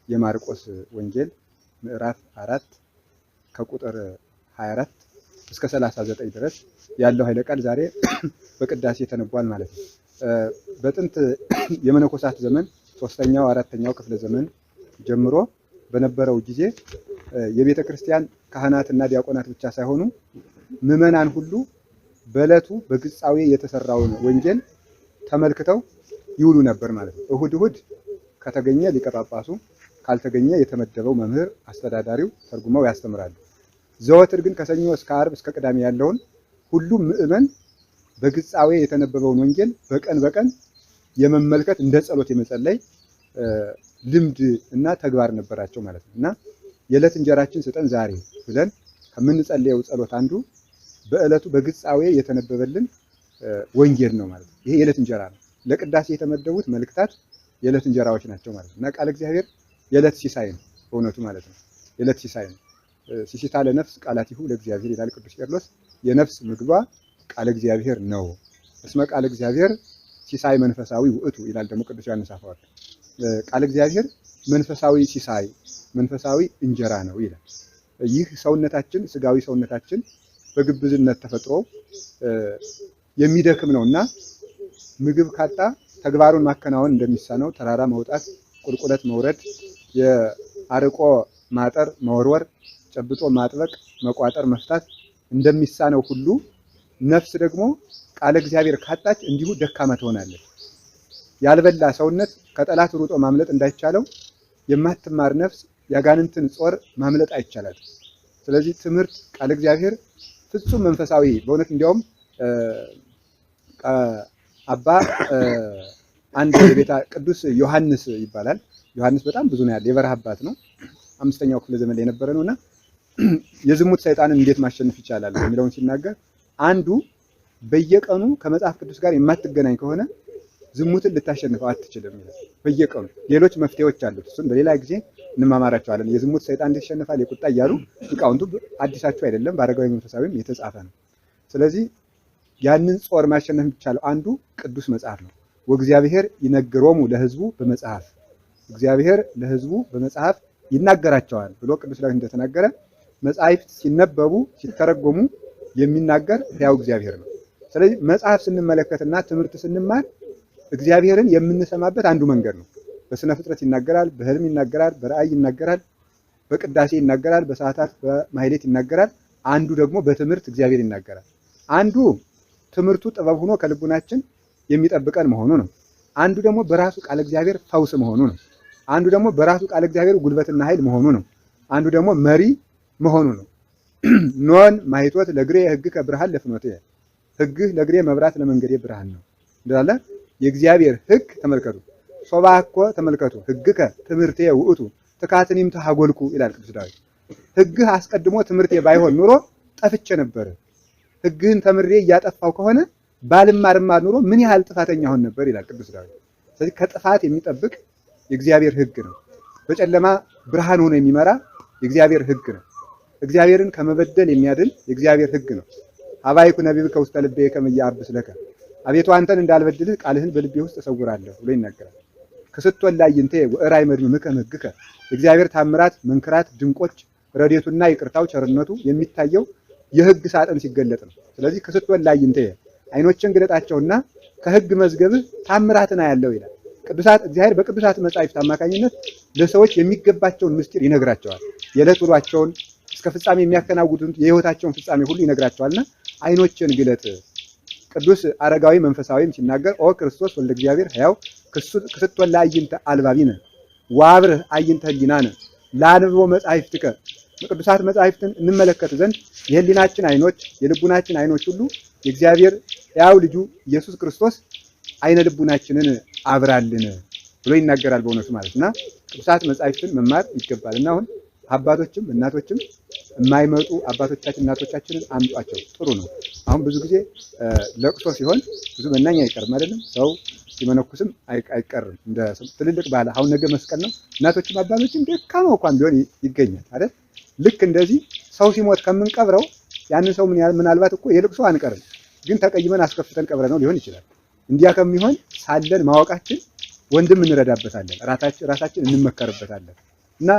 የማርቆስ ወንጌል ምዕራፍ 4 ከቁጥር 24 እስከ 39 ድረስ ያለው ኃይለ ቃል ዛሬ በቅዳሴ ተነቧል ማለት ነው። በጥንት የመነኮሳት ዘመን 3ኛው 4ኛው ክፍለ ዘመን ጀምሮ በነበረው ጊዜ የቤተ ክርስቲያን ካህናትና ዲያቆናት ብቻ ሳይሆኑ ምዕመናን ሁሉ በዕለቱ በግጻዌ የተሰራውን ወንጌል ተመልክተው ይውሉ ነበር ማለት ነው። እሁድ እሁድ ከተገኘ ሊቀ ጳጳሱ፣ ካልተገኘ የተመደበው መምህር አስተዳዳሪው ተርጉመው ያስተምራሉ። ዘወትር ግን ከሰኞ እስከ ዓርብ እስከ ቅዳሜ ያለውን ሁሉም ምዕመን በግጻዌ የተነበበውን ወንጌል በቀን በቀን የመመልከት እንደ ጸሎት የመጸለይ ልምድ እና ተግባር ነበራቸው ማለት ነው። እና የዕለት እንጀራችን ስጠን ዛሬ ብለን ከምንጸልየው ጸሎት አንዱ በዕለቱ በግጻዌ የተነበበልን ወንጌል ነው ማለት ነው። ይሄ የዕለት እንጀራ ነው። ለቅዳሴ የተመደቡት መልእክታት የዕለት እንጀራዎች ናቸው ማለት ነው። እና ቃለ እግዚአብሔር የዕለት ሲሳይ ነው በእውነቱ ማለት ነው። የዕለት ሲሳይ ነው። ሲሲታ ለነፍስ ቃላቲሁ ለእግዚአብሔር ይላል ቅዱስ ቄርሎስ። የነፍስ ምግቧ ቃለ እግዚአብሔር ነው። እስመ ቃለ እግዚአብሔር ሲሳይ መንፈሳዊ ውእቱ ይላል ደግሞ ቅዱስ ዮሐንስ አፈወርቅ። ቃለ እግዚአብሔር መንፈሳዊ ሲሳይ፣ መንፈሳዊ እንጀራ ነው ይላል። ይህ ሰውነታችን ስጋዊ ሰውነታችን በግብዝነት ተፈጥሮ የሚደክም ነውና ምግብ ካጣ ተግባሩን ማከናወን እንደሚሳነው ተራራ መውጣት፣ ቁልቁለት መውረድ፣ የአርቆ ማጠር መወርወር፣ ጨብጦ ማጥበቅ፣ መቋጠር፣ መፍታት እንደሚሳነው ሁሉ ነፍስ ደግሞ ቃለ እግዚአብሔር ካጣች እንዲሁ ደካማ ትሆናለች። ያልበላ ሰውነት ከጠላት ሩጦ ማምለጥ እንዳይቻለው የማትማር ነፍስ ያጋንንትን ጾር ማምለጥ አይቻላትም። ስለዚህ ትምህርት ቃለ እግዚአብሔር ፍጹም መንፈሳዊ በእውነት እንዲያውም አባ አንድ የቤታ ቅዱስ ዮሐንስ ይባላል። ዮሐንስ በጣም ብዙ ነው ያለ የበረሃ አባት ነው። 5ኛው ክፍለ ዘመን ላይ የነበረ ነውና የዝሙት ሰይጣንን እንዴት ማሸነፍ ይቻላል የሚለውን ሲናገር አንዱ በየቀኑ ከመጽሐፍ ቅዱስ ጋር የማትገናኝ ከሆነ ዝሙትን ልታሸንፈው አትችልም ይላል። በየቀኑ ሌሎች መፍትሄዎች አሉት። እሱን በሌላ ጊዜ እንማማራቸዋለን። የዝሙት ሰይጣን እንዴት ይሸነፋል፣ የቁጣ እያሉ ሊቃውንቱ አዲሳቸው አይደለም፣ በአረጋዊ መንፈሳዊም የተጻፈ ነው። ስለዚህ ያንን ጾር ማሸነፍ የሚቻለው አንዱ ቅዱስ መጽሐፍ ነው። ወእግዚአብሔር ይነግሮሙ ለሕዝቡ በመጽሐፍ፣ እግዚአብሔር ለሕዝቡ በመጽሐፍ ይናገራቸዋል ብሎ ቅዱስ ዳዊት እንደተናገረ መጻሕፍት ሲነበቡ ሲተረጎሙ የሚናገር ሕያው እግዚአብሔር ነው። ስለዚህ መጽሐፍ ስንመለከትና ትምህርት ስንማር እግዚአብሔርን የምንሰማበት አንዱ መንገድ ነው። በስነ ፍጥረት ይናገራል፣ በህልም ይናገራል፣ በራእይ ይናገራል፣ በቅዳሴ ይናገራል፣ በሰዓታት በማህሌት ይናገራል። አንዱ ደግሞ በትምህርት እግዚአብሔር ይናገራል። አንዱ ትምህርቱ ጥበብ ሆኖ ከልቡናችን የሚጠብቀን መሆኑ ነው። አንዱ ደግሞ በራሱ ቃለ እግዚአብሔር ፈውስ መሆኑ ነው። አንዱ ደግሞ በራሱ ቃለ እግዚአብሔር ጉልበትና ኃይል መሆኑ ነው። አንዱ ደግሞ መሪ መሆኑ ነው። ኖን ማይቶት ለግሬ ህግከ ብርሃን ለፍኖቴ፣ ህግህ ለግሬ መብራት ለመንገዴ ብርሃን ነው እንዳለ የእግዚአብሔር ህግ ተመልከቱ። ሶባኮ ተመልከቱ ህግከ ትምህርቴ ውእቱ ትካትኒም ተሃጎልኩ ይላል ቅዱስ ዳዊት። ህግህ አስቀድሞ ትምህርቴ ባይሆን ኑሮ ጠፍቼ ነበር። ህግህን ተምሬ እያጠፋው ከሆነ ባልማርማ ኑሮ ምን ያህል ጥፋተኛ ሆን ነበር ይላል ቅዱስ ዳዊት። ስለዚህ ከጥፋት የሚጠብቅ የእግዚአብሔር ህግ ነው። በጨለማ ብርሃን ሆኖ የሚመራ የእግዚአብሔር ህግ ነው። እግዚአብሔርን ከመበደል የሚያድን የእግዚአብሔር ህግ ነው። አባይኩ ነቢብከ ውስተ ልቤ ከመ ኢያብስ ለከ፣ አቤቱ አንተን እንዳልበድልህ ቃልህን በልቤ ውስጥ እሰውራለሁ ብሎ ይናገራል። ክስቶ ላይንቴ ወእራይ መድምምከ እምሕግከ፣ የእግዚአብሔር ታምራት መንክራት ድንቆች ረድኤቱና ይቅርታው ቸርነቱ የሚታየው የህግ ሳጥን ሲገለጥ ነው። ስለዚህ ክስቶ ላይንቴ አይኖችን ግለጣቸውና ከህግ መዝገብህ ታምራትን አያለው ይላል። ቅዱሳት እግዚአብሔር በቅዱሳት መጻሕፍት አማካኝነት ለሰዎች የሚገባቸውን ምስጢር ይነግራቸዋል። የዕለት ውሏቸውን እስከ ፍጻሜ የሚያከናውኑትን የህይወታቸውን ፍጻሜ ሁሉ ይነግራቸዋልና አይኖችን ግለጥ። ቅዱስ አረጋዊ መንፈሳዊም ሲናገር ኦ ክርስቶስ ወልደ እግዚአብሔር ሕያው ክስቶ ለአዕይንተ አልባቢነ ወአብርህ አዕይንተ ህሊናነ ለአንብቦ መጻሕፍትከ፣ ቅዱሳት መጻሕፍትን እንመለከት ዘንድ የህሊናችን አይኖች የልቡናችን አይኖች ሁሉ የእግዚአብሔር ሕያው ልጁ ኢየሱስ ክርስቶስ አይነ ልቡናችንን አብራልን ብሎ ይናገራል። በእውነቱ ማለት እና ቅዱሳት መጻሕፍትን መማር ይገባል። እና አሁን አባቶችም እናቶችም የማይመጡ አባቶቻችን እናቶቻችንን አምጧቸው፣ ጥሩ ነው። አሁን ብዙ ጊዜ ለቅሶ ሲሆን ብዙ መናኛ አይቀርም አይደለም፣ ሰው ሲመነኩስም አይቀርም። እንደ ትልልቅ ባህል አሁን ነገ መስቀል ነው። እናቶችም አባቶችም ደካማ እንኳን ቢሆን ይገኛል አይደል? ልክ እንደዚህ ሰው ሲሞት ከምንቀብረው ያንን ሰው ምናልባት እኮ የልቅሶ አንቀርም፣ ግን ተቀይመን አስከፍተን ቀብረነው ሊሆን ይችላል። እንዲያ ከሚሆን ሳለን ማወቃችን ወንድም እንረዳበታለን፣ ራሳችን እንመከርበታለን። እና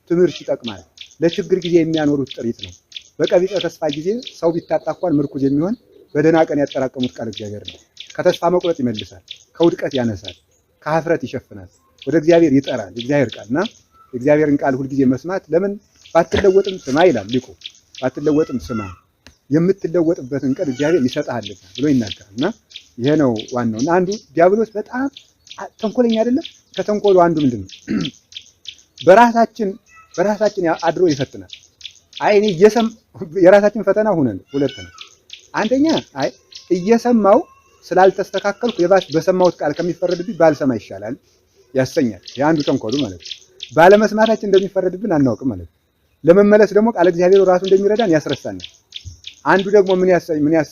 ትምህርት ይጠቅማል። ለችግር ጊዜ የሚያኖሩት ጥሪት ነው። በቀቢጸ ተስፋ ጊዜ ሰው ቢታጣ እንኳን ምርኩዝ የሚሆን በደህና ቀን ያጠራቀሙት ቃል እግዚአብሔር ነው። ከተስፋ መቁረጥ ይመልሳል፣ ከውድቀት ያነሳል፣ ከሀፍረት ይሸፍናል፣ ወደ እግዚአብሔር ይጠራል። የእግዚአብሔር ቃል እና የእግዚአብሔርን ቃል ሁልጊዜ መስማት ለምን ባትለወጥም ስማ ይላል ሊቁ። ባትለወጥም ስማ የምትለወጥበትን ቀን እግዚአብሔር ይሰጥሃልና ብሎ ይናገራል። እና ይሄ ነው ዋናው። እና አንዱ ዲያብሎስ በጣም ተንኮለኛ አይደለም። ከተንኮሉ አንዱ ምንድን ነው? በራሳችን በራሳችን አድሮ ይፈትናል። አይ እኔ የራሳችን ፈተና ሆነን ሁለት ነው። አንደኛ አይ እየሰማው ስላልተስተካከልኩ የባስ በሰማሁት ቃል ከሚፈረድብኝ ባልሰማ ይሻላል ያሰኛል። የአንዱ ተንኮሉ ማለት ነው። ባለመስማታችን እንደሚፈረድብን አናውቅም ማለት ነው። ለመመለስ ደግሞ ቃል እግዚአብሔር ራሱ እንደሚረዳን ያስረሳናል። አንዱ ደግሞ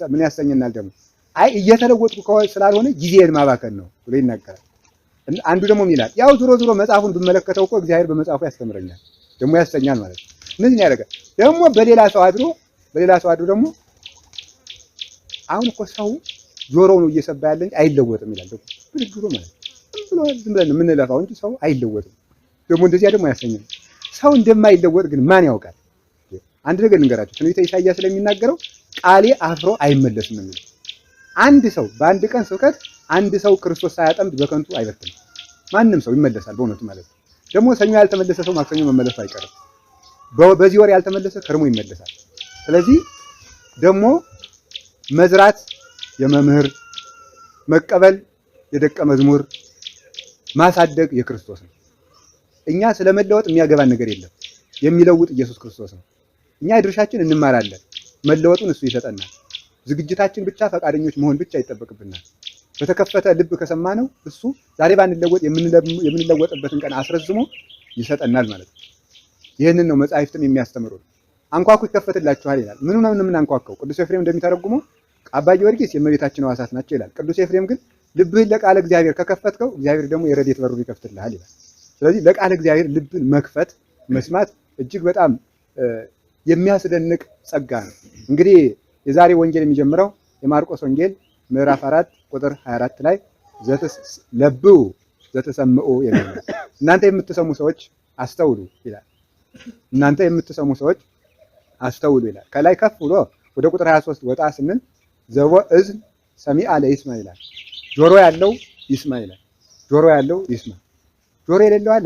ምን ያሰኘናል ደግሞ አይ እየተለወጥኩ ስላልሆነ ጊዜን ማባከን ነው ብሎ ይናገራል። አንዱ ደግሞ ምን ይላል? ያው ዞሮ ዞሮ መጽሐፉን ብመለከተው እኮ እግዚአብሔር በመጽሐፉ ያስተምረኛል ደግሞ ያሰኛል ማለት ነው። እነዚህን ያደርጋል። ደግሞ በሌላ ሰው አድሮ ደግሞ አሁን እኮ ሰው ጆሮው ነው እየሰባ ያለ እንጂ አይለወጥም ይላል። ደግሞ ብድግ ብሎ ማለት ነው። ዝም ብሎ ዝም ብለን የምንለፋው እንጂ ሰው አይለወጥም። ደግሞ እንደዚያ ደግሞ ያሰኛል። ሰው እንደማይለወጥ ግን ማን ያውቃል? አንድ ነገር ልንገራችሁ። ትንቢተ ኢሳይያስ ስለሚናገረው ቃሌ አፍሮ አይመለስም ነው የሚለው። አንድ ሰው በአንድ ቀን ስብከት አንድ ሰው ክርስቶስ ሳያጠምድ በከንቱ አይበትንም። ማንም ሰው ይመለሳል በእውነቱ ማለት ነው። ደግሞ ሰኞ ያልተመለሰ ሰው ማክሰኞ መመለሱ አይቀርም። በዚህ ወር ያልተመለሰ ከርሞ ይመለሳል። ስለዚህ ደግሞ መዝራት የመምህር፣ መቀበል የደቀ መዝሙር፣ ማሳደግ የክርስቶስ ነው። እኛ ስለመለወጥ የሚያገባን ነገር የለም። የሚለውጥ ኢየሱስ ክርስቶስ ነው። እኛ ድርሻችን እንማራለን፣ መለወጡን እሱ ይሰጠናል። ዝግጅታችን ብቻ ፈቃደኞች መሆን ብቻ ይጠበቅብናል። በተከፈተ ልብ ከሰማነው እሱ ዛሬ ባንለወጥ የምንለወጥበትን ቀን አስረዝሞ ይሰጠናል ማለት ነው። ይህንን ነው መጻሕፍትም የሚያስተምሩን። አንኳኩ ይከፈትላችኋል ይላል። ምኑ ነው የምናንኳኳው? ቅዱስ ኤፍሬም እንደሚተረጉመው አባ ጊዮርጊስ የእመቤታችን ሕዋሳት ናቸው ይላል። ቅዱስ ኤፍሬም ግን ልብህን ለቃለ እግዚአብሔር ከከፈትከው እግዚአብሔር ደግሞ የረድኤት በሩን ይከፍትልሃል ይላል። ስለዚህ ለቃለ እግዚአብሔር ልብን መክፈት መስማት እጅግ በጣም የሚያስደንቅ ጸጋ ነው። እንግዲህ የዛሬ ወንጌል የሚጀምረው የማርቆስ ወንጌል ምዕራፍ 4 ቁጥር 24 ላይ ለብዑ ዘትሰምዑ የሚል ነው። እናንተ የምትሰሙ ሰዎች አስተውሉ ይላል። እናንተ የምትሰሙ ሰዎች አስተውሉ ይላል። ከላይ ከፍ ብሎ ወደ ቁጥር 23 ወጣ ስንል ዘቦ እዝን ሰሚዐ ለይስማ ይላል። ጆሮ ያለው ይስማ ይላል። ጆሮ ያለው ይስማ። ጆሮ የሌለው አለ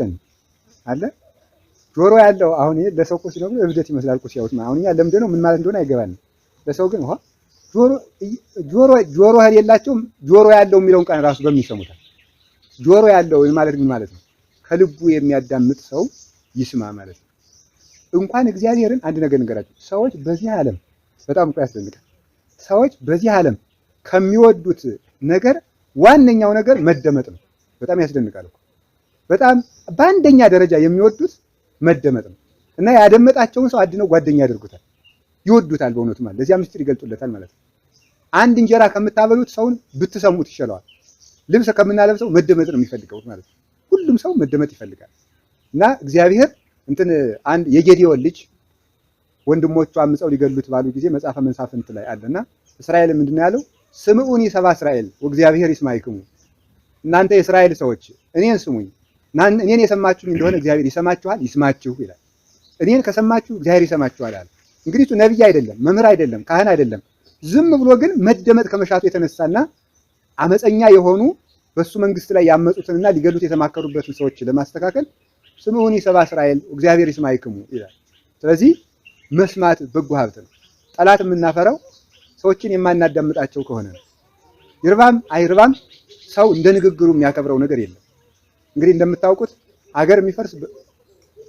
አለ? ጆሮ ያለው አሁን ይሄ ለሰው እኮ ሲነግሩ እብደት ይመስላል እኮ ሲያዩት። አሁን እኛ ለምንድን ነው ምን ማለት እንደሆነ አይገባንም። ለሰው ግን ውሃ ጆሮ ጆሮ ጆሮ የሌላቸውም ጆሮ ያለው የሚለውን ቃል ራሱ በምን ይሰሙታል? ጆሮ ያለው ማለት ምን ማለት ነው? ከልቡ የሚያዳምጥ ሰው ይስማ ማለት ነው። እንኳን እግዚአብሔርን አንድ ነገር ንገራችሁ። ሰዎች በዚህ ዓለም በጣም እኮ ያስደንቃል። ሰዎች በዚህ ዓለም ከሚወዱት ነገር ዋነኛው ነገር መደመጥ ነው። በጣም ያስደንቃል እኮ። በጣም በአንደኛ ደረጃ የሚወዱት መደመጥ ነው። እና ያደመጣቸውን ሰው አድነው ጓደኛ ያደርጉታል፣ ይወዱታል። በእውነቱ ማለት ለዚያ ምስጢር ይገልጡለታል ማለት ነው። አንድ እንጀራ ከምታበሉት ሰውን ብትሰሙት ይሻለዋል። ልብስ ከምናለብሰው መደመጥ ነው የሚፈልገው ማለት ነው። ሁሉም ሰው መደመጥ ይፈልጋል። እና እግዚአብሔር እንትን አንድ የጌዲዮን ልጅ ወንድሞቹ አምፀው ሊገሉት ባሉ ጊዜ መጽሐፈ መሳፍንት ላይ አለና እስራኤል ምንድን ነው ያለው? ስምዑኒ ሰብአ እስራኤል ወእግዚአብሔር ይስማዕክሙ። እናንተ የእስራኤል ሰዎች እኔን ስሙኝ፣ እኔን የሰማችሁኝ እንደሆነ እግዚአብሔር ይሰማችኋል፣ ይስማችሁ ይላል። እኔን ከሰማችሁ እግዚአብሔር ይሰማችኋል አለ። እንግዲህ እሱ ነቢይ አይደለም፣ መምህር አይደለም፣ ካህን አይደለም። ዝም ብሎ ግን መደመጥ ከመሻቱ የተነሳና አመፀኛ የሆኑ በሱ መንግስት ላይ ያመጹትንና ሊገሉት የተማከሩበትን ሰዎች ለማስተካከል ስምዑኒ ሰብአ እስራኤል እግዚአብሔር ይስማዕክሙ ይላል። ስለዚህ መስማት በጎ ሀብት ነው። ጠላት የምናፈራው ሰዎችን የማናዳምጣቸው ከሆነ ነው። ይርባም አይርባም ሰው እንደ ንግግሩ የሚያከብረው ነገር የለም። እንግዲህ እንደምታውቁት ሀገር የሚፈርስ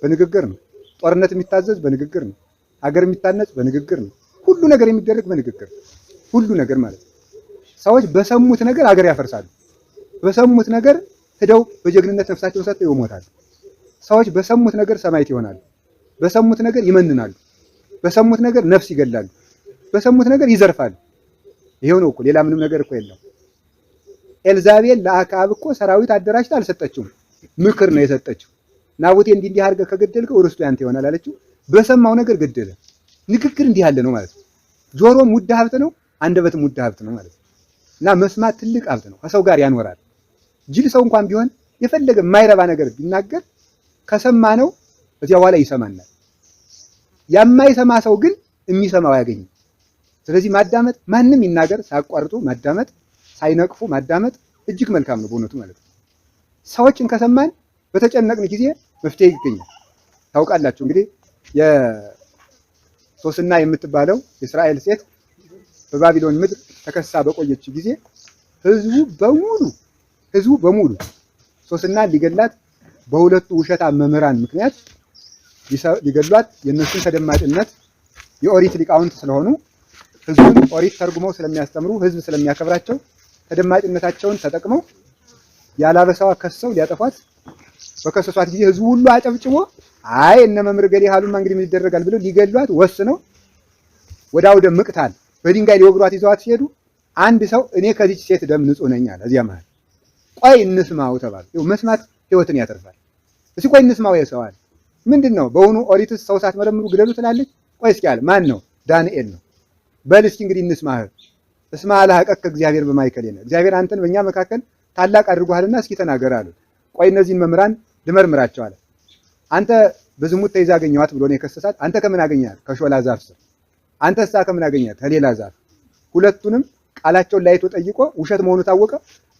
በንግግር ነው። ጦርነት የሚታዘዝ በንግግር ነው። ሀገር የሚታነጽ በንግግር ነው። ሁሉ ነገር የሚደረግ በንግግር ነው። ሁሉ ነገር ማለት ነው። ሰዎች በሰሙት ነገር ሀገር ያፈርሳሉ። በሰሙት ነገር ሄደው በጀግንነት ነፍሳቸውን ሰጥተው ይሞታሉ። ሰዎች በሰሙት ነገር ሰማዕት ይሆናሉ። በሰሙት ነገር ይመንናሉ። በሰሙት ነገር ነፍስ ይገላሉ። በሰሙት ነገር ይዘርፋሉ። ይሄው ነው እኮ፣ ሌላ ምንም ነገር እኮ የለም። ኤልዛቤል ለአክዓብ እኮ ሰራዊት አደራጅታ አልሰጠችውም፣ ምክር ነው የሰጠችው። ናቡቴ እንዲህ እንዲህ አድርገህ ከገደልከው ርስቱ ያንተ ይሆናል አለችው። በሰማው ነገር ገደለ። ንግግር እንዲህ ያለ ነው ማለት ነው። ጆሮም ውድ ሀብት ነው፣ አንደበትም ውድ ሀብት ነው ማለት ነው። እና መስማት ትልቅ ሀብት ነው፣ ከሰው ጋር ያኖራል። ጅል ሰው እንኳን ቢሆን የፈለገ የማይረባ ነገር ቢናገር ከሰማነው እዚያ በኋላ ይሰማናል። የማይሰማ ሰው ግን የሚሰማው አያገኝም። ስለዚህ ማዳመጥ፣ ማንም ይናገር ሳያቋርጡ ማዳመጥ፣ ሳይነቅፉ ማዳመጥ እጅግ መልካም ነው በእውነቱ ማለት ነው። ሰዎችን ከሰማን በተጨነቅን ጊዜ መፍትሄ ይገኛል። ታውቃላችሁ እንግዲህ የሶስና የምትባለው የእስራኤል ሴት በባቢሎን ምድር ተከሳ በቆየች ጊዜ ህዝቡ በሙሉ ህዝቡ በሙሉ ሶስና ሊገላት በሁለቱ ውሸታም መምህራን ምክንያት ሊገሏት የእነሱን ተደማጭነት የኦሪት ሊቃውንት ስለሆኑ ህዝቡን ኦሪት ተርጉመው ስለሚያስተምሩ ህዝብ ስለሚያከብራቸው ተደማጭነታቸውን ተጠቅመው ያላበሳዋ ከሰው ሊያጠፏት በከሰሷት ጊዜ ህዝቡ ሁሉ አጨብጭቦ አይ እነ መምህር ገሌ ካሉማ እንግዲህ ምን ይደረጋል ብለው ሊገሏት ወስነው ወደ አውደ ምቅታል በድንጋይ ሊወግሯት ይዘዋት ሲሄዱ አንድ ሰው እኔ ከዚች ሴት ደም ንጹህ ነኝ አለ። እዚያ መሃል ቆይ እንስማው ተባሉ። ይኸው መስማት ህይወትን ያተርፋል። እስኪ ቆይ እንስማው የሰዋል ምንድን ነው በእውኑ ኦሪትስ ሰው ሳትመረምሩ ግደሉ ትላለች? ቆይ እስኪ አለ። ማን ነው? ዳንኤል ነው። በል እስኪ እንግዲህ እንስማህ። እስማ አልሐቀከ እግዚአብሔር በማእከሌነ፣ እግዚአብሔር አንተን በእኛ መካከል ታላቅ አድርጎሃልና እስኪ ተናገር አሉት። ቆይ እነዚህን መምህራን ልመርምራቸው አለ። አንተ በዝሙት ተይዛ አገኘኋት ብሎ ነው የከሰሳት። አንተ ከምን አገኘሃት? ከሾላ ዛፍ ስር። አንተሳ ከምን አገኘሃት? ከሌላ ዛፍ። ሁለቱንም ቃላቸውን ላይቶ ጠይቆ ውሸት መሆኑ ታወቀ።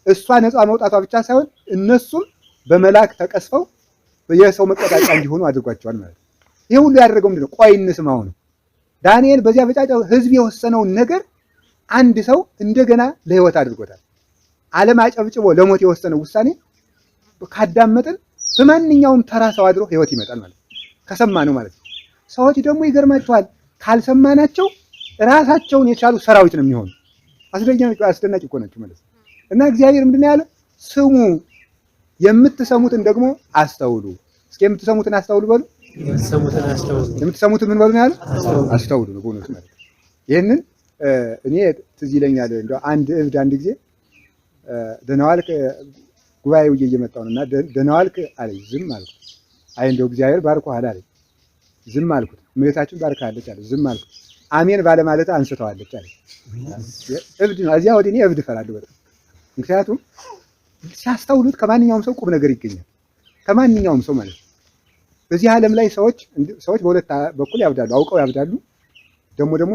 እሷ ነፃ መውጣቷ ብቻ ሳይሆን እነሱም በመላክ ተቀስፈው የሰው መቀጣጫ እንዲሆኑ አድርጓቸዋል ማለት ነው። ይሄ ሁሉ ያደረገው ምንድነው? ቆይ እንስማው ነው። ዳንኤል በዚያ በጫጫው ህዝብ የወሰነውን ነገር አንድ ሰው እንደገና ለህይወት አድርጎታል። ዓለም አጨብጭቦ ለሞት የወሰነው ውሳኔ ካዳመጥን በማንኛውም ተራ ሰው አድሮ ህይወት ይመጣል ማለት ነው። ከሰማ ነው ማለት ነው። ሰዎች ደግሞ ይገርማቸዋል፣ ካልሰማናቸው ራሳቸውን የቻሉ ሰራዊት ነው የሚሆኑ። አስደናቂ እኮ ናቸው ማለት ነው። እና እግዚአብሔር ምንድን ነው ያለው? ስሙ፣ የምትሰሙትን ደግሞ አስተውሉ። እስኪ የምትሰሙትን አስተውሉ በሉ። የምትሰሙትን አስተውሉ። የምትሰሙትን ምን በሉ ነው ያለው? አስተውሉ ነው በእውነቱ ማለት ነው። ይህንን እኔ ትዝ ይለኛል። እንደው አንድ እብድ አንድ ጊዜ ደህና ዋልክ ጉባኤ ውዬ እየመጣሁ ነው እና ደህና ዋልክ አለኝ። ዝም አልኩት። አይ እንደው እግዚአብሔር ባርኮሃል አለኝ። ዝም አልኩት። እመቤታችን ባርካለች አለ። ዝም አልኩት። አሜን ባለማለት አንስተዋለች አለ። እብድ ነው። እዚያ ወዲህ እኔ እብድ እፈራለሁ በጣም። ምክንያቱም ሲያስተውሉት ከማንኛውም ሰው ቁም ነገር ይገኛል። ከማንኛውም ሰው ማለት ነው። በዚህ ዓለም ላይ ሰዎች ሰዎች በሁለት በኩል ያብዳሉ። አውቀው ያብዳሉ። ደግሞ ደግሞ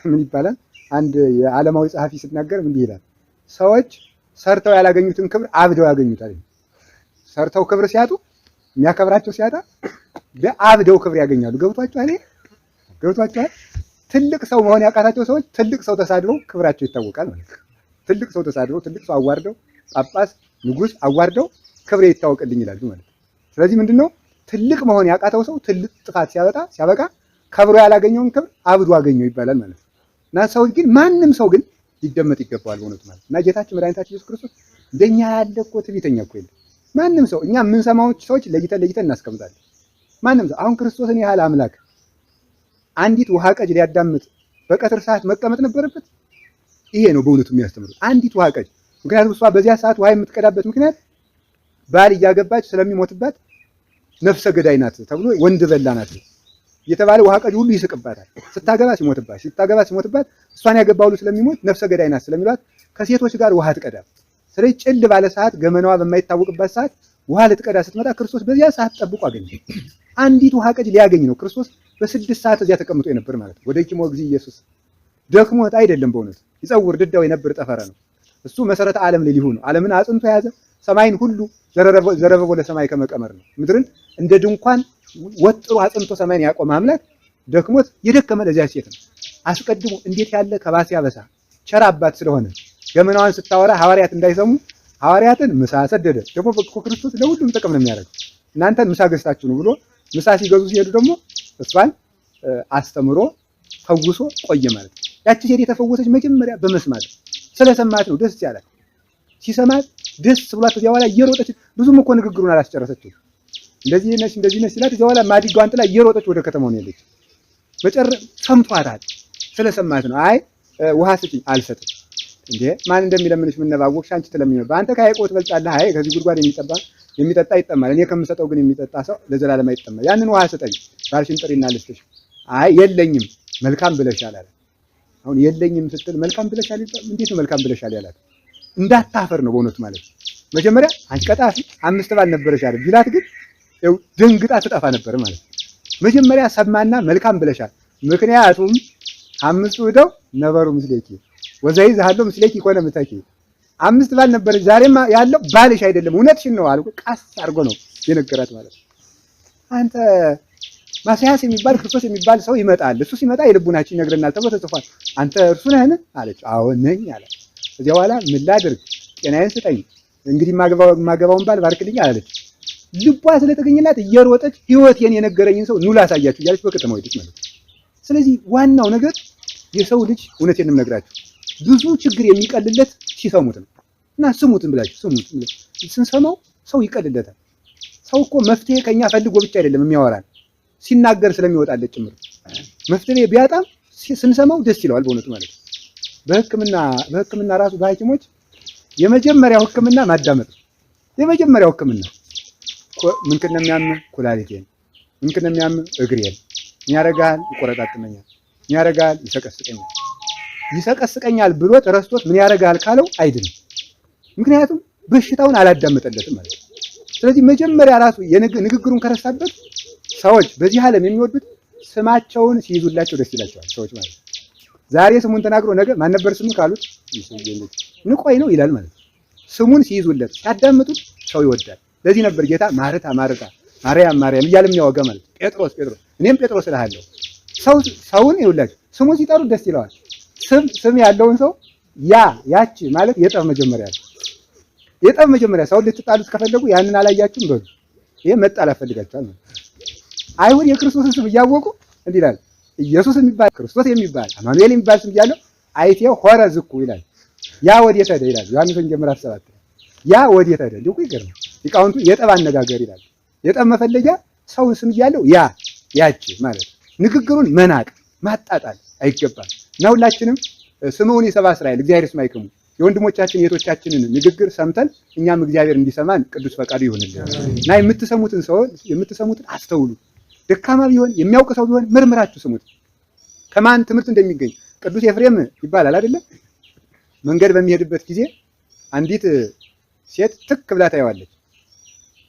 ምን ይባላል? አንድ የዓለማዊ ጸሐፊ ሲናገር እንዲህ ይላል፣ ሰዎች ሰርተው ያላገኙትን ክብር አብደው ያገኙታል። ሰርተው ክብር ሲያጡ የሚያከብራቸው ሲያጣ አብደው ክብር ያገኛሉ። ገብቷቸዋል? ይሄ ገብቷቸዋል? ትልቅ ሰው መሆን ያቃታቸው ሰዎች ትልቅ ሰው ተሳድበው ክብራቸው ይታወቃል ማለት ነው። ትልቅ ሰው ተሳድበው ትልቅ ሰው አዋርደው ጳጳስ፣ ንጉሥ አዋርደው ክብሬ ይታወቅልኝ ይላሉ ማለት ነው። ስለዚህ ምንድነው ትልቅ መሆን ያቃተው ሰው ትልቅ ጥፋት ሲያበጣ ሲያበቃ ከብሮ ያላገኘውን ክብር አብዶ አገኘው ይባላል ማለት ነው። እና ሰው ግን ማንም ሰው ግን ሊደመጥ ይገባዋል በእውነቱ ማለት ነው። እና ጌታችን መድኃኒታችን ኢየሱስ ክርስቶስ እንደኛ ያለ እኮ ትዕቢተኛ እኮ የለም። ማንም ሰው እኛ የምንሰማውን ሰዎች ለይተን ለይተን እናስቀምጣለን። ማንም ሰው አሁን ክርስቶስን ያህል አምላክ አንዲት ውሃ ቀጅ ሊያዳምጥ በቀትር ሰዓት መቀመጥ ነበረበት? ይሄ ነው በእውነቱ የሚያስተምሩት። አንዲት ውሃ ቀጅ። ምክንያቱም እሷ በዚያ ሰዓት ውሃ የምትቀዳበት ምክንያት ባል እያገባች ስለሚሞትባት ነፍሰ ገዳይ ናት ተብሎ ወንድ በላ ናት እየተባለ ውሃ ቀጅ ሁሉ ይስቅባታል። ስታገባ ሲሞትባት፣ ስታገባ ሲሞትባት እሷን ያገባ ሁሉ ስለሚሞት ነፍሰ ገዳይ ናት ስለሚሏት ከሴቶች ጋር ውሃ አትቀዳም። ስለዚህ ጭል ባለ ሰዓት ገመናዋ በማይታወቅባት ሰዓት ውሃ ልትቀዳ ስትመጣ ክርስቶስ በዚያ ሰዓት ጠብቆ አገኘ። አንዲት ውሃ ቀጅ ሊያገኝ ነው ክርስቶስ በ6 ሰዓት እዚያ ተቀምጦ የነበር ማለት ነው። ወደኪሞ እግዚእ ኢየሱስ ደክሞት አይደለም በእውነት ይጸውር ድዳው የነበር ጠፈረ ነው። እሱ መሰረተ ዓለም ላይ ሊሆን ነው። ዓለምን አጽንቶ የያዘ ሰማይን ሁሉ ዘረበቦ ለሰማይ ከመቀመር ነው። ምድርን እንደ ድንኳን ወጥሮ አጽንቶ ሰማይን ያቆመ አምላክ ደክሞት የደከመ ለዚያ ሴት ነው። አስቀድሞ እንዴት ያለ ከባሴ ያበሳ ቸር አባት ስለሆነ ገመናዋን ስታወራ ሐዋርያት እንዳይሰሙ ሐዋርያትን ምሳ ሰደደ። ደግሞ እኮ ክርስቶስ ለሁሉም ጥቅም ነው የሚያደርገው። እናንተን ምሳ ገዝታችሁ ነው ብሎ ምሳ ሲገዙ ሲሄዱ ደግሞ እሷን አስተምሮ ፈውሶ ቆየ ማለት ነው። ያቺ ሴት የተፈወሰች መጀመሪያ በመስማት ስለሰማት ነው ደስ ያላት። ሲሰማት ደስ ብሏት ከዚያ በኋላ እየሮጠች ብዙም እኮ ንግግሩን አላስጨረሰችው። እንደዚህ ነሽ እንደዚህ ነሽ ሲላት ከዚያ በኋላ ማድጋዋን ጥላ እየሮጠች ወደ ከተማው ነው የሄደች። ሰምቷታል። ስለሰማት ነው። አይ ውሃ ስጭኝ አልሰጥም። እንዴ ማን እንደሚለምንሽ ምን ባወቅሽ? አንቺ ትለምኝ ነበር። አንተ ከያዕቆብ ትበልጣለህ። አይ ከዚህ ጉድጓድ የሚጠጣ ይጠማል። እኔ ከምሰጠው ግን የሚጠጣ ሰው ለዘላለም አይጠማም። ያንን ውሃ ስጠኝ፣ ባልሽን ጥሪና ልስጥሽ። አይ የለኝም። መልካም ብለሻል አለ። አሁን የለኝም ስትል መልካም ብለሻል እንዴት ነው መልካም ብለሻል ያላት? እንዳታፈር ነው በእውነቱ ማለት ነው። መጀመሪያ አንቺ ቀጣፊ 5 ባል ነበረሽ አይደል ቢላት ግን ይኸው ደንግጣ ትጠፋ ነበር ማለት ነው። መጀመሪያ ሰማና መልካም ብለሻል። ምክንያቱም አምስቱ እደው ነበሩ ምስሌኪ ወዘይዝ ሀሎ ምስሌኪ ኮነ ምተኪ፣ አምስት ባል ነበር፣ ዛሬማ ያለው ባልሽ አይደለም፣ እውነትሽን ነው አልኩ። ቃስ አድርጎ ነው የነገራት ማለት ነው። አንተ ማስያስ የሚባል ክርስቶስ የሚባል ሰው ይመጣል፣ እሱ ሲመጣ የልቡናችን ይነግረናል ተብሎ ተጽፏል። አንተ እርሱ ነህን አለች። አዎ ነኝ አለ። ከዚያ በኋላ ምን ላድርግ? ጤናዬን ስጠኝ፣ እንግዲህ የማገባውን ባል ባርክልኝ አለች። ልቧ ስለተገኘላት እየሮጠች ሕይወቴን የነገረኝን ሰው ኑ ላሳያችሁ እያለች በከተማው ሄደች ማለት ነው። ስለዚህ ዋናው ነገር የሰው ልጅ እውነቴን ነው የምነግራችሁ ብዙ ችግር የሚቀልለት ሲሰሙት ነው። እና ስሙትን ብላችሁ ስሙት። ስንሰማው ሰው ይቀልለታል። ሰው እኮ መፍትሄ ከኛ ፈልጎ ብቻ አይደለም የሚያወራን ሲናገር ስለሚወጣለት ጭምር። መፍትሄ ቢያጣም ስንሰማው ደስ ይለዋል በእውነቱ ማለት ነው። በሕክምና ራሱ በሐኪሞች የመጀመሪያው ሕክምና ማዳመጥ ነው። የመጀመሪያው ሕክምና ምንክን ነው የሚያምህ? ኩላሊቴን። ምንክን ነው የሚያምህ? እግሬን። ምን ያደርግሃል? ይቆረጣጥመኛል። ምን ያደርግሃል? ይሰቀስቀኛል። ይሰቀስቀኛል ብሎት ረስቶት ምን ያደርግሃል ካለው አይድንም። ምክንያቱም በሽታውን አላዳመጠለትም ማለት ነው። ስለዚህ መጀመሪያ ራሱ ንግግሩን ከረሳበት ሰዎች በዚህ ዓለም የሚወዱት ስማቸውን ሲይዙላቸው ደስ ይላቸዋል። ሰዎች ማለት ነው። ዛሬ ስሙን ተናግሮ ነገ ማን ነበር ስሙ ካሉት ንቆይ ነው ይላል ማለት ነው። ስሙን ሲይዙለት ሲያዳምጡት ሰው ይወዳል። ለዚህ ነበር ጌታ ማርታ ማርታ ማርያም ማርያም እያለ የሚያወጋ ማለት ነው። ጴጥሮስ ጴጥሮስ እኔም ጴጥሮስ እልሃለሁ። ሰው ሰውን ይውላችሁ ስሙን ሲጠሩት ደስ ይለዋል። ስም ስም ያለውን ሰው ያ ያቺ ማለት የጠብ መጀመሪያ ነው። የጠብ መጀመሪያ ሰውን ልትጣሉት ከፈለጉ ያንን አላያችሁም በሉ። ይሄ መጣላት ፈልጋችኋል ማለት ነው። አይሁድ የክርስቶስን ስም እያወቁ እንዲህ ይላል። ኢየሱስ የሚባል ክርስቶስ የሚባል አማኑኤል የሚባል ስም እያለው አይቴ ሆረ ዝኩ ይላል። ያ ወዴት ሄደ ይላል ዮሐንስ ወንጌል ምዕራፍ 7። ያ ወዴት ሄደ? እንዲሁ ይገርማል። ሊቃውንቱ የጠብ አነጋገር ይላል። የጠብ መፈለጊያ ሰውን ስም እያለው ያ ያቺ ማለት ንግግሩን መናቅ ማጣጣል አይገባም። እና ሁላችንም ስምዑን የሰብአ እስራኤል እግዚአብሔር ይስማዕክሙ የወንድሞቻችን የእህቶቻችንን ንግግር ሰምተን እኛም እግዚአብሔር እንዲሰማን ቅዱስ ፈቃዱ ይሁንልን። እና የምትሰሙትን ሰው የምትሰሙትን አስተውሉ። ደካማ ቢሆን የሚያውቅ ሰው ቢሆን መርምራችሁ ስሙት። ከማን ትምህርት እንደሚገኝ ቅዱስ ኤፍሬም ይባላል አይደለም? መንገድ በሚሄድበት ጊዜ አንዲት ሴት ትክ ብላ ታየዋለች።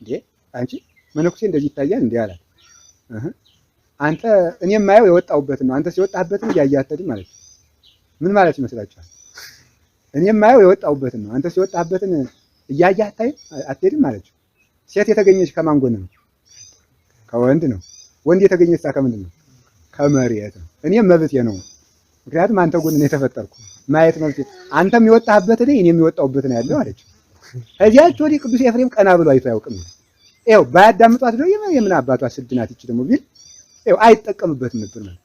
እንዴ አንቺ መነኩሴ እንደዚህ ይታያል እንዴ አላት። አንተ እኔ የማየው የወጣሁበትን ነው፣ አንተ ሲወጣህበትን እያየህ አትሄድም ማለት ነው። ምን ማለት ይመስላችኋል? እኔ የማየው የወጣሁበትን ነው፣ አንተ ሲወጣህበትን እያየህ አትሄድም ማለት ነው። ሴት የተገኘች ከማን ጎን ነው? ከወንድ ነው። ወንድ የተገኘች ከምንድን ነው? ከመሬት ነው። እኔም መብቴ ነው፣ ምክንያቱም አንተ ጎን ነው የተፈጠርኩ፣ ማየት መብቴ። አንተም የወጣህበት እኔ እኔም የወጣሁበት ነው ያለው አለችው። ከዚያች ወዲህ ቅዱስ ኤፍሬም ቀና ብሎ አይቶ አያውቅም። ይኸው ባያዳምጧት ነው የምን አባቷ ስድ ናት ይቺ ደግሞ ቢል ይኸው አይጠቀምበትም ነበር ማለት።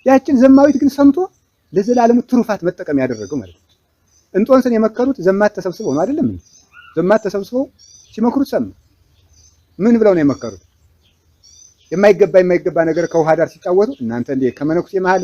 ያችን ዘማዊት ግን ሰምቶ ለዘላለሙ ትሩፋት መጠቀም ያደረገው ማለት ነው። እንጦንስን የመከሩት ዘማት ተሰብስበው ነው አይደለም? ዘማት ተሰብስበው ሲመክሩት ሰማ። ምን ብለው ነው የመከሩት? የማይገባ የማይገባ ነገር ከውሃ ዳር ሲጫወቱ እናንተ እንዴ ከመነኩሴ መሀል